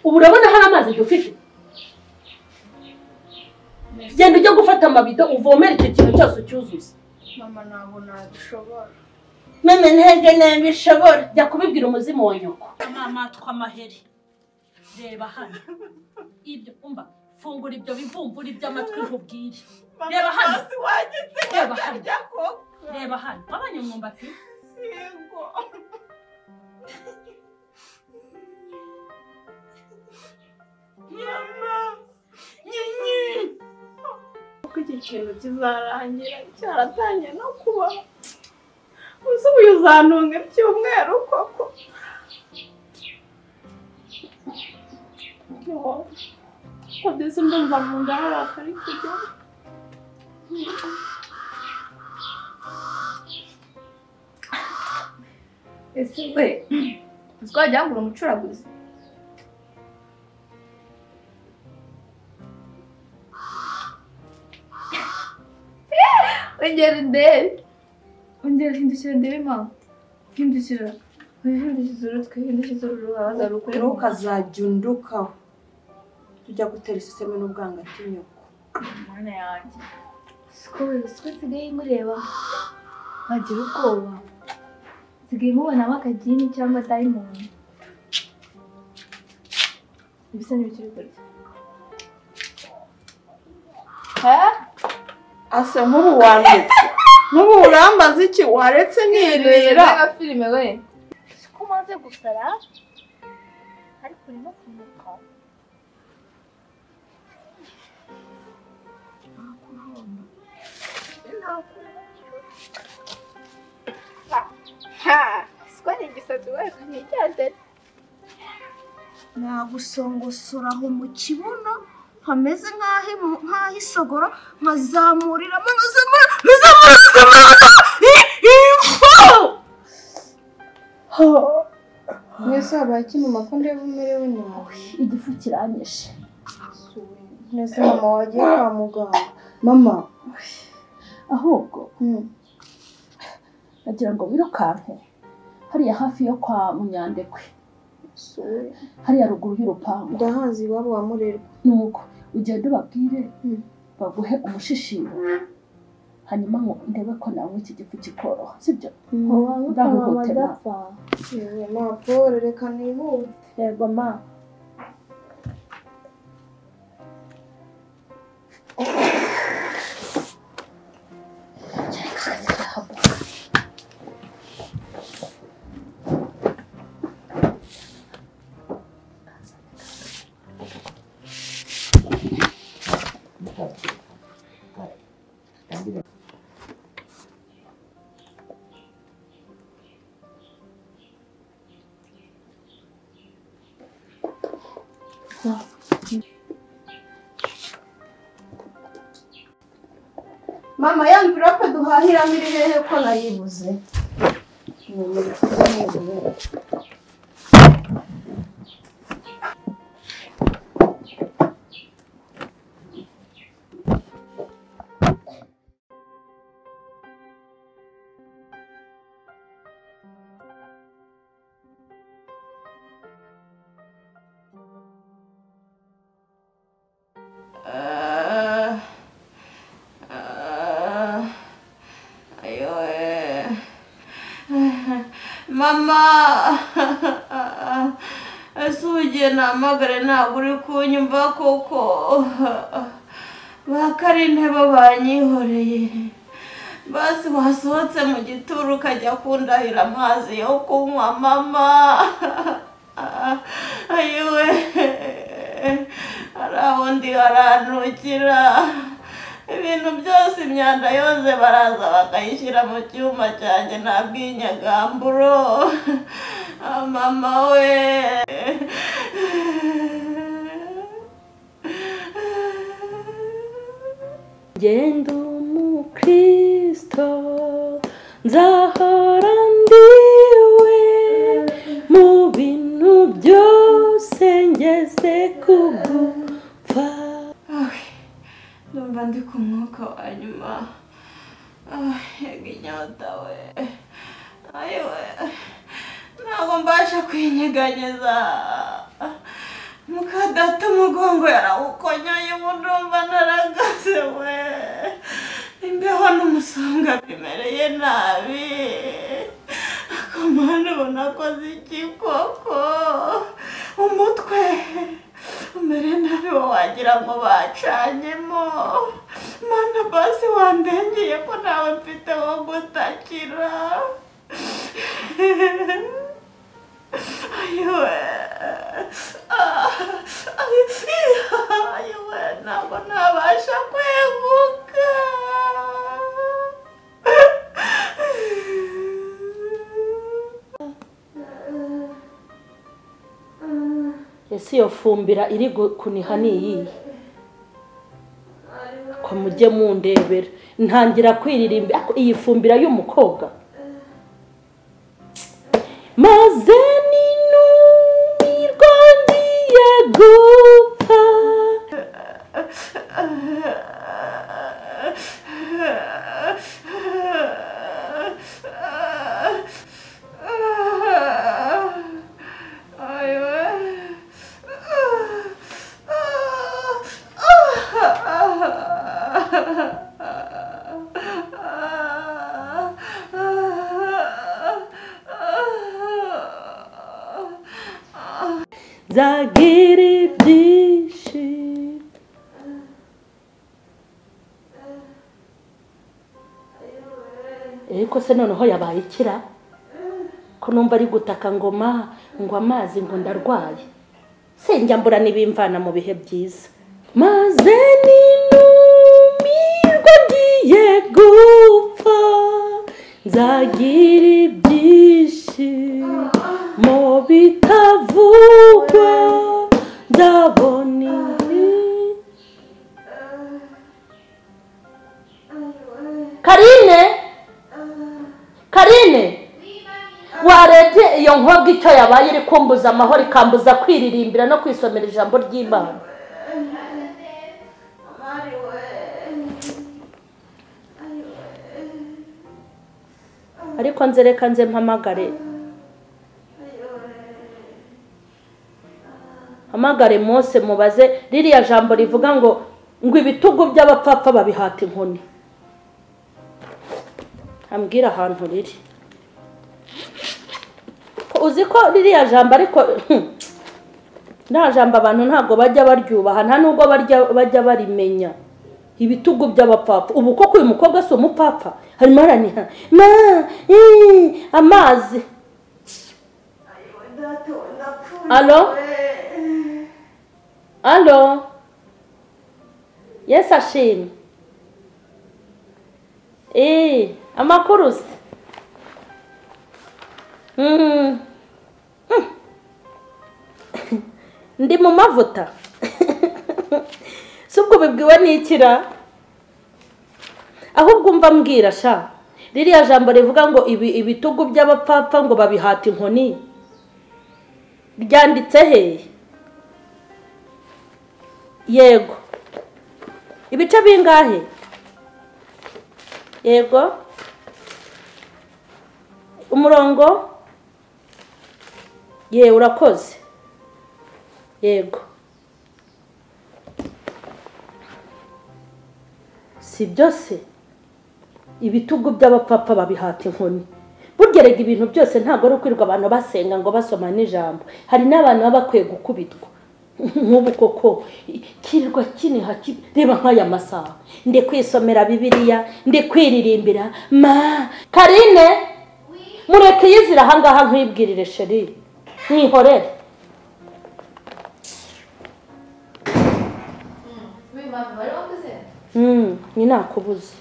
Ubu urabona hari amazi dufite? Genda ujye gufata amabido uvomere icyo kintu cyose ucyuzuze. Mama ntabwo nabishobora. Mama ntabwo nabishobora. Jya kubibwira umuzimu wa nyoko. Mama twamaheri. Reba hano. Ibyo umva fungura ibyo bivumvura iby'amatwi nkubwire. Reba hano. Reba hano. Reba hano. Wabanye umwumbati? Yego. Mama. Nyinyi. Uko iki kintu kizarangira cyaratangiye no kubaho. Uzuye uzantunga ibyumweru koko. Kodese ndumva mu nda hari akari kujya. Ese we uzajya ngo umucuraguze? Ongera ndebe. Ongera hindukira ndebe mama. Hindukira. Hindukiza urutwe, hindukiza uruhaza rukuri. Ntukazajya undukaho. Tujya gutera iseseme n'ubwangati nyoko. Mana yanjye. Siko nsigaye mureba nkagira ubwoba. Nsigaye mubonamo akagini cyangwa dayimoni. Ibisa n'ibikiri kurya. Ha? Asa nk'ubu wanditse. Nk'ubu urambaza iki waretse nirira. Filime we. Siko maze gusara ariko urimo kunuka. Ha, siko ni igisatsi we nticyandere. Nagusongosoraho mu kibuno hameze nk'aho isogoro nkazamuriramo nkazamura Mwese habaye iki mama ko ndeba umerewe nabi? Igifu kiranyishe. Mwese mama wagiye kwa muganga? Mama ahubwo nagira ngo wirukanke hariya hafi yo kwa Munyandekwe, hariya ruguru y'urupangu. Ndahazi iwabo wa Murerwa. Nuko ugende ubabwire baguhe umushishiro, hanyuma ngo ndebe ko nawe iki gifu kikoroha, sibyo? Ndahutema. Yewe ma Paul reka nihute. Yego ma. Mama ya envelope duhahiramo iri hehe ko nayibuze? Mama, ese ugiye namagare ntabwo uri kunyumva koko? Ba Karintebe banyihoreye, basi wasohotse mu gituro ukajya kundahira amazi yo kunywa mama. Ayiwe, hari aho ndi haranukira. Ibintu byose imyanda yose baraza bakayishyira mu cyuma cyanjye nta bw'inyagamburo. Mama we. Genda umukristo nzahora ndiwe mu bintu byose ngeze kugupfa. Ndumva ndi ku mwuka wa nyuma. Yego inyota we. Ayiwe, ntabwo mbasha kwinyeganyeza. Mukadata umugongo yarawukonyoye ubu ndumva naragaze we. Imbeho n'umusonga bimereye nabi. Akomana ubona akoze iki koko? Umutwe umere nabi wagira ngo bacanyemo. Mana basi wandengeye ko nawe mfite wo gutakira. Ayiwe, ayiwe, ntabwo nabasha kweguka. Ese iyo fumbira iri kuniha ni iyihe? Ko mujye mundebera ntangira kwiririmba iyi fumbira y'umukobwa. Maze ninumirwa ngiye gupfa. Nzagira ibyishimo. Ariko se noneho yabaye ikira ko numva ari gutaka ngoma ngo amazi ngo ndarwaye, sinjya mbura n'ibimvana mu bihe byiza. Maze ninumirwa ngiye gupfa, nzagira ibyishimo bitavugwa, ndabona Karine, Karine, warebye iyo nkobwa icyo yabaye iri kumbuza amahoro ikambuza kwiririmbira no kwisomera ijambo ry'Imana. Ariko nzereka nze mpamagare, hamagare Mose mubaze ririya jambo rivuga ngo ibitugu by'abapfapfa babihata inkoni. Ambwira ahantu riri. Uzi ko ririya jambo ariko nta jambo abantu ntabwo bajya baryubaha, nta nubwo bajya barimenya. Ibitugu by'abapfapfa. Ubu koko uyu mukobwa si umupfapfa, harimo araniha ma amazi. Alo, alo, Yes ashimwe. Amakuru se? Ndi mu mavuta. Si ubwo bibwiwe n'ikira? Ahubwo umva mbwira sha, ririya jambo rivuga ngo ibitugu by'abapfapfa ngo babihata inkoni, ryanditse hehe? Yego. Ibice bingahe? Yego. Umurongo? Ye, urakoze. Yego. Si byose ibitugu by'abapfapfa babihata inkoni. Burya rega ibintu byose ntabwo ari ukwirwa abantu basenga ngo basoma n'ijambo. Hari n'abantu baba bakwiye gukubitwa. Nk'ubu koko kirirwa kiniha, reba nk'aya masaha ndi kwisomera Bibiliya, ndi kwiririmbira ma Karine, mureke yizira ahangaha nkwibwirire sheri, mwihorere. Ni nakubuze.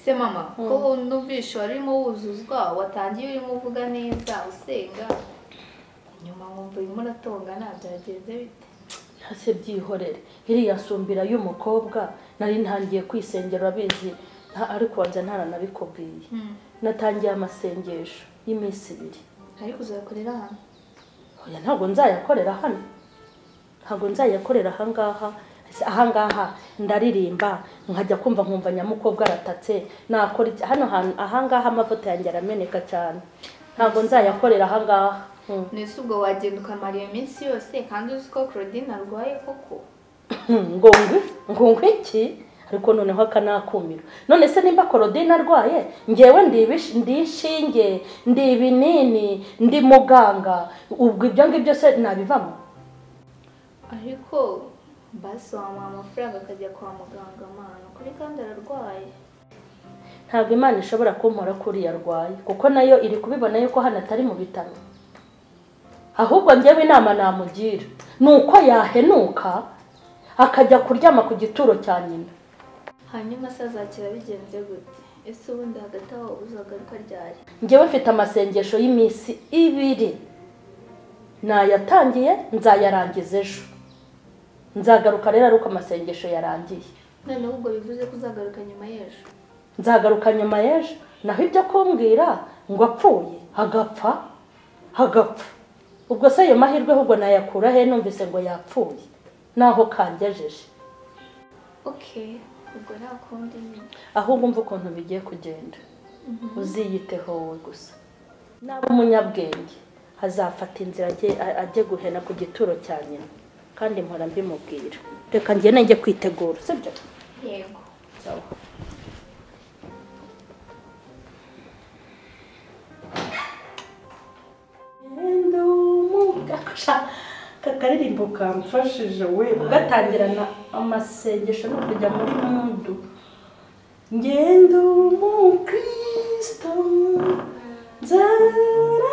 Se mama, ko numvisha warimo wuzuzwa, watangiye urimo uvuga neza usenga, nyuma nkumva urimo uratongana, byagenze bite? Ntase byihorere. Iriya sumbira y'umukobwa nari ntangiye kwisengera abizi, ariko wanze ntaranabikubwiye. Natangiye amasengesho y'iminsi ibiri. Ariko uzayakorera hano? Oya, ntabwo nzayakorera hano. Ntabwo nzayakorera ahangaha. Ahangaha ndaririmba nkajya kumva nkumva nyamukobwa aratatse, nakora hano ahangaha amavuta yanjye arameneka cyane. Ntabwo nzayakorera aha ngaha. Nese ubwo wagenda ukamara iyo minsi yose kandi uzi ko Claudine arwaye koko? Ngo ngo iki? Ariko noneho akanakumira. None se nimba Claudine arwaye, ngewe ndi inshinge, ndi ibinini, ndi muganga, ubwo ibyo ngibyo se nabivamo? Ariko basi wamuha amafaranga akajya kwa muganga mana, kuri kandi ararwaye. Ntabwo Imana ishobora kumpora kuri yarwaye, kuko nayo iri kubibona yuko hano atari mu bitaro. Ahubwo ngewe inama namugira nuko yahenuka akajya kuryama ku gituro cya nyina. Hanyuma se azakira bigenze gute? Ese ubundi hagati aho uzagaruka ryari? Ngewe mfite amasengesho y'iminsi 2, nayatangiye nzayarangiza ejo. Nzagaruka rero ari uko amasengesho yarangiye. Noneho ubwo bivuze ko uzagaruka nyuma y'ejo? Nzagaruka nyuma y'ejo. Naho ibyo kumbwira ngo apfuye hagapfa hagapfa, ubwo se ayo mahirwe ahubwo nayakura he? Numvise ngo yapfuye naho kangejeje. Okay, ubwo nta kundi nyine. Ahubwo umva ukuntu bigiye kugenda, uziyiteho wowe gusa. Naba umunyabwenge azafata inzira ajye guhena ku gituro cya nyina, kandi mpora mbimubwira. Reka ngende njye kwitegura, sibyo? Yego. Sawa. Kakaririmbo kamfashije we ugatangirana amasengesho no kujya muri mundu. Ngendo umukristo nzarandiwe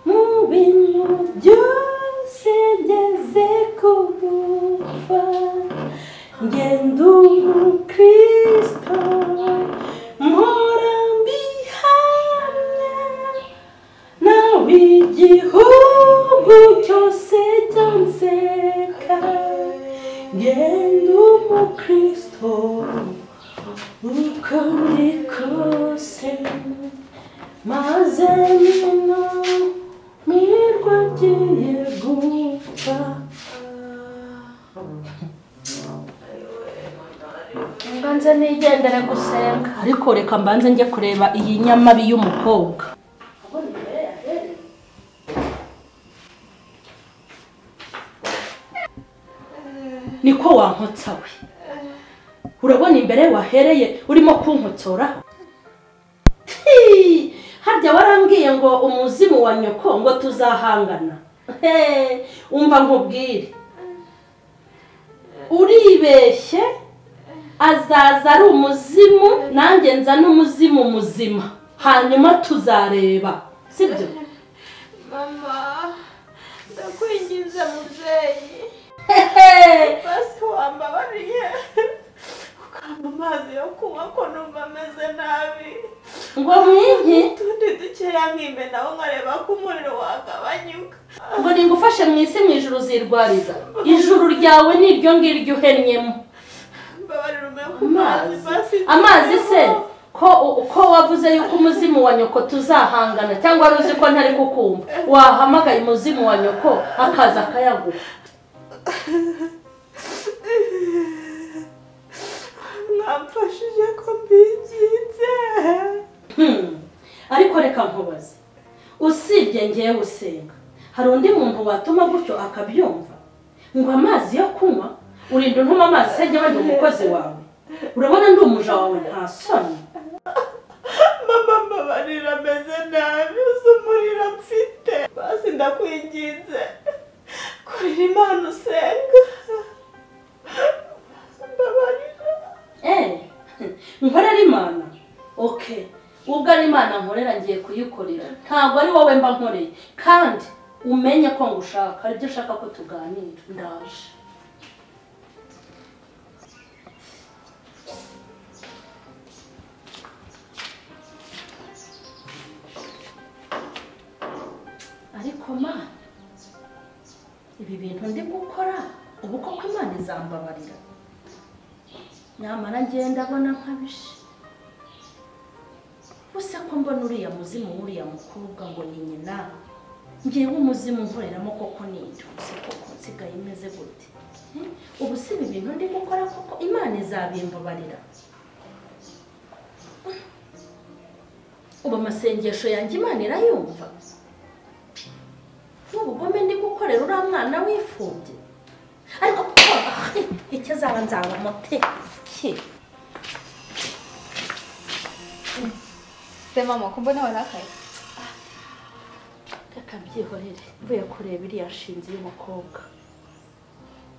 mu bintu byose ngeze kugufa. Ngendo umukristo mpora mbihamya, nawe igihugu cyose cyanseka. Ngendo umukristo uko ndi kose, maze nino mirwa ngiye gupfa. Mbanze nigendere gusenga, ariko reka mbanze njye kureba iyi nyamabi y'umukobwa. Niko wankotsa we? Urabona imbere wahereye urimo kunkotsora? Harya warambwiye ngo umuzimu wa nyoko ngo tuzahangana. Umva nkubwire, uribeshye, azaza ari umuzimu nanjye nza n'umuzimu muzima, hanyuma tuzareba, sibyo? Mama, ndakwinginze mubyeyi, basi wambabariye ukampa amazi yo kunywa ko numva ameze nabi. Ngo mwinki? Utundi dukeya nkimenaho nkareba ko umuriro wagabanyuka. Ngo ningufashe mu isi mu ijuru uzirwariza. Ijuru ryawe ni iryo ngiryo uhennyemo. Amazi se ko wavuze yuko umuzimu wa nyoko tuzahangana, cyangwa wari uzi ko ntari kukumva, wahamagaye umuzimu wa nyoko akaza akayaguha. Mwamfashije ko mbinginze. Ariko reka nkubaze, usibye ngewe usenga, hari undi muntu watuma gutyo akabyumva? Ngo amazi yo kunywa? Urinda untuma amazi se njyewe ndi umukozi wawe? Urabona ndi umuja wawe nta soni? Mama mbabarira ameze nabi, uzi umuriro mfite. Basi ndakwinginze, kurira Imana usenga, mbabarira. Nkorera Imana? Okay, ubwo ari Imana nkorera ngiye kuyikorera, ntabwo ari wowe mba nkoreye. Kandi umenye ko ngushaka, hari ibyo ushaka ko tuganira. Ndaje. Ariko Mana, ibi bintu ndi gukora ubu koko Imana izambabarira? Nyamara ngenda abona nkabishe. Use ko mbona uriya muzimu w'uriya mukobwa ngo ni nyina, ngewe umuzimu nkoreramo koko ninde? Use koko nsigaye imeze gute? Ubu si ibi bintu ndi gukora koko Imana izabimbabarira? Ubu amasengesho yanjye Imana irayumva. N'ubugome ndi gukorera uriya mwana wifubye. Ariko icyo azaba nzaba mutesi. Se mama ko mbona warakaye? Reka mbyihorere, mvuye kureba iriya nshinzi y'umukobwa.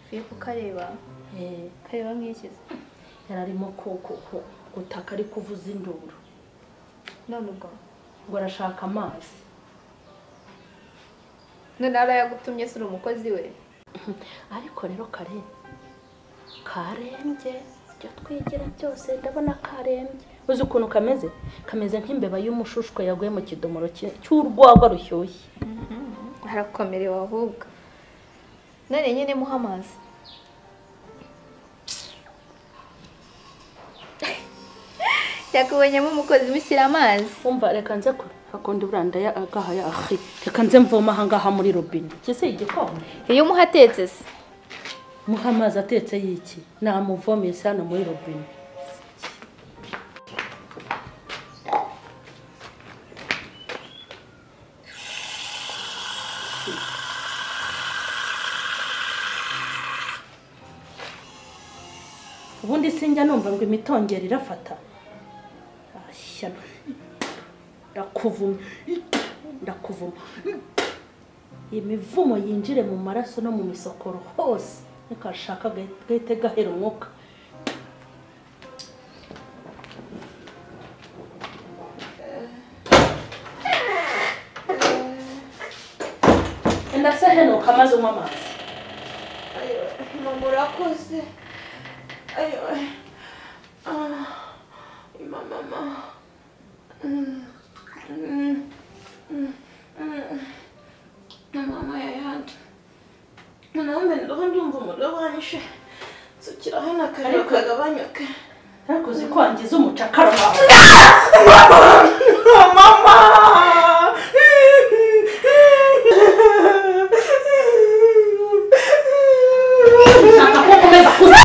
Uvuye kukareba? Kareba nk'ikize? Yari arimo gutaka ari kuvuza induru. None ubwo? Ngo arashaka amazi. None arayagutumye se uri umukozi we? Ariko rero kare karembye, ibyo twigira byose ndabona karembye. Uzi ukuntu kameze? Kameze nk'imbeba y'umushushwe yaguye mu kidomoro cy'urwagwa rushyushye. Harakomerewe ahubwo. None nyine muha amazi. Yakubonyemo umukozi mushyira amazi. Umva reka nze kure. Hakundi buranda ya agahaya ahi. Reka nze mvoma aha ngaha muri robine. Kise igikombe. Iyo umuhatetse se? Muha amazi atetse y'iki? Namuvomye se hano muri robine. Ubundi sinjya numva ngo imitongero irafata. Ashyano. Ndakuvuma. Ndakuvuma. Imivumo yinjire mu maraso no mu misokoro hose. Nikashaka gahite gahera umwuka. Ndase henuka maze unywa amazi. Mama urakoze. Mama. Mama yayandi. Namwe ndumva umuriro wanyishe. Nsukira hano akariro kagabanyuke. Ariko uzi ko wangiza umucakara wawe. Mama! Nshaka ko ukomeza kuza.